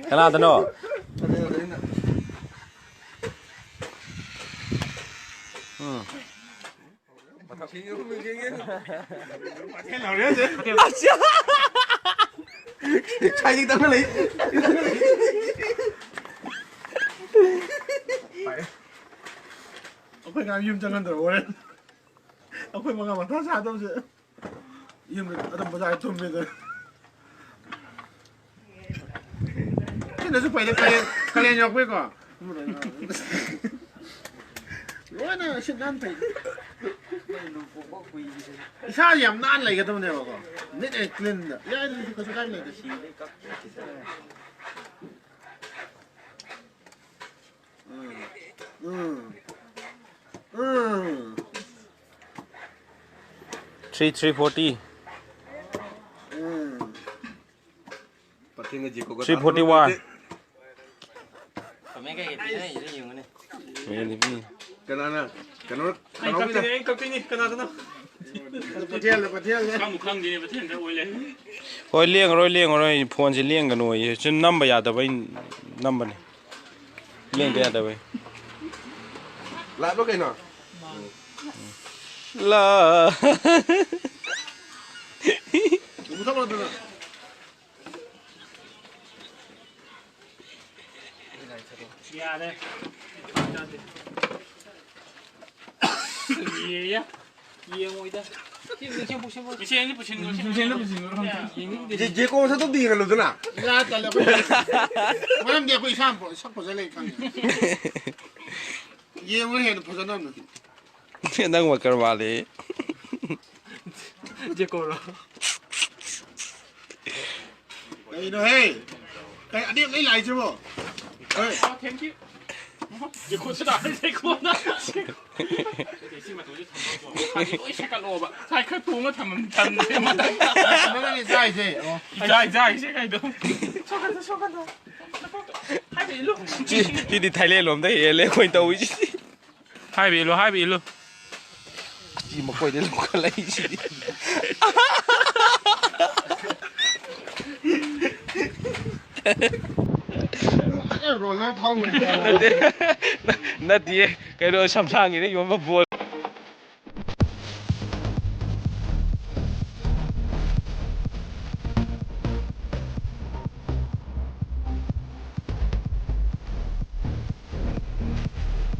ꯀꯅꯥꯗꯅꯣ? ꯎꯝ ꯑꯩꯈꯣꯏ ꯉꯥꯡ ꯌꯨꯝ ꯆꯪꯍꯟꯗ꯭ꯔꯕ ꯍꯣꯔꯦꯟ ꯑꯩꯈꯣꯏ ꯃꯉꯥ ꯃꯊꯥ ꯁꯥꯗꯕꯁꯦ ꯌꯨꯝꯗ ꯑꯗꯨꯝ ꯕꯖꯥꯔ ꯇꯨꯝꯃꯦꯗ ꯁꯤꯅꯁꯨ ꯐꯩꯗ ꯀꯥꯂꯦꯟ ꯀꯥꯂꯦꯟ ꯌꯧꯔꯛꯄꯩꯀꯣ ꯂꯣꯏꯅ ꯁꯤꯠ ꯅꯥꯟ ꯐꯩ ꯏꯁꯥꯁꯦ ꯌꯥꯝ ꯅꯥꯟꯅ ꯂꯩꯒꯗꯕꯅꯦꯕꯀꯣ ꯅꯤꯠ ꯑꯦꯟ ꯀ꯭ꯂꯤꯟꯗ ꯌꯥꯏ ꯑꯗꯨꯗꯤ ꯀꯩꯁꯨ ꯀꯥꯏꯕ ꯂꯩꯇꯦ. ꯎꯝ ꯎꯝ 3 340. ꯎꯝ. 341. ꯀꯅꯥꯅ ꯀꯩꯅꯣ? ꯑꯩ ꯀꯛꯇꯣꯏꯅꯤ, ꯑꯩ ꯀꯛꯇꯣꯏꯅꯤ. ꯀꯅꯥꯗꯅꯣ? ꯄꯊꯦꯜꯗ ꯄꯊꯦꯜꯗ. ꯈꯪꯕꯨ ꯈꯪꯗꯦꯅꯦ, ꯄꯊꯦꯜꯗ ꯑꯣꯏ ꯂꯩ. ꯍꯣꯏ, ꯂꯦꯡꯉꯔꯣꯏ ꯂꯦꯡꯉꯔꯣꯏ. ꯐꯣꯟꯁꯦ ꯂꯦꯡꯒꯅꯨ. ꯁꯨꯝ ꯅꯝꯕ ꯌꯥꯗꯕꯩ ꯅꯝꯕꯅꯦ, ꯂꯦꯡꯗ ꯌꯥꯗꯕꯩ. ꯂꯥꯛꯂꯣ ꯀꯩꯅꯣ? ꯂꯥ. ꯃꯨꯊꯠꯂꯣꯗꯅ. ꯌꯥꯔꯦ, ꯌꯦ ꯌꯦꯡꯉꯣꯏꯗ. ꯃꯤꯁꯦꯟꯁꯤ ꯄꯨꯁꯤꯟꯒꯣ, ꯌꯦꯡꯅꯤꯡꯗꯦ. ꯖꯦꯀꯣ ꯃꯁꯛꯇꯣ ꯑꯝꯇ ꯌꯦꯡꯍꯜꯂꯨꯗꯅ. ꯌꯥ, ꯇꯜꯂꯦ ꯑꯩꯈꯣꯏ. ꯃꯔꯝꯗꯤ ꯑꯩꯈꯣꯏ ꯏꯁꯥ ꯁꯛ ꯐꯖ ꯂꯩ ꯈꯪꯉꯦ, ꯌꯦꯡꯕ ꯍꯦꯟꯅ ꯐꯖꯅꯕꯅꯦ. ꯅꯪ ꯋꯥꯀꯔ ꯃꯥꯜꯂꯦ. ꯖꯦꯀꯣꯔꯣ? ꯀꯩꯅꯣꯍꯦ, ꯀꯩ ꯑꯅꯦꯝ ꯂꯩ ꯂꯥꯛꯏꯁꯤꯕꯣ? ꯍꯣꯏ. ꯊꯦꯡꯀ꯭ꯌꯨ ꯖꯦꯀꯣꯁꯨ ꯇꯥꯔꯦ. ꯖꯦꯀꯣꯅ ꯁꯤ ꯃꯇꯨꯁꯦ ꯊꯝꯃꯣꯀꯣ, ꯂꯣꯏ ꯁꯦꯀꯠꯂꯣꯕ ꯁꯥꯏ ꯈꯔ ꯇꯣꯡꯉ ꯊꯝꯃꯝ ꯊꯝꯗꯦ ꯃꯊꯛꯇ. ꯅꯪꯅ ꯆꯥꯏꯁꯦ ꯑꯣ. ꯏꯆꯥ ꯏꯆꯥ ꯀꯩꯗꯣ ꯁꯣꯀꯠꯇ ꯁꯣꯀꯠꯇ ꯍꯥꯏꯕ ꯏꯜꯂꯨ. ꯁꯤꯗꯤ ꯊꯥꯏꯂꯦꯟ ꯂꯣꯝꯗ ꯍꯦꯜꯂꯦ ꯑꯩꯈꯣꯏꯅ ꯇꯧꯔꯤꯁꯤꯗꯤ. ꯍꯥꯏꯕ ꯏꯜꯂꯨ, ꯍꯥꯏꯕ ꯏꯜꯂꯨ. ꯁꯤ ꯃꯈꯣꯏꯗ ꯂꯧꯈꯠꯂꯛꯏꯁꯤꯗꯤ. ꯔꯣꯂꯔ ꯊꯧ. ꯅꯠꯇꯦ ꯅꯠꯇꯤꯌꯦ, ꯀꯩꯅꯣ ꯁꯝꯁꯥꯡꯒꯤꯗ ꯌꯣꯟꯕ ꯕꯣꯜ.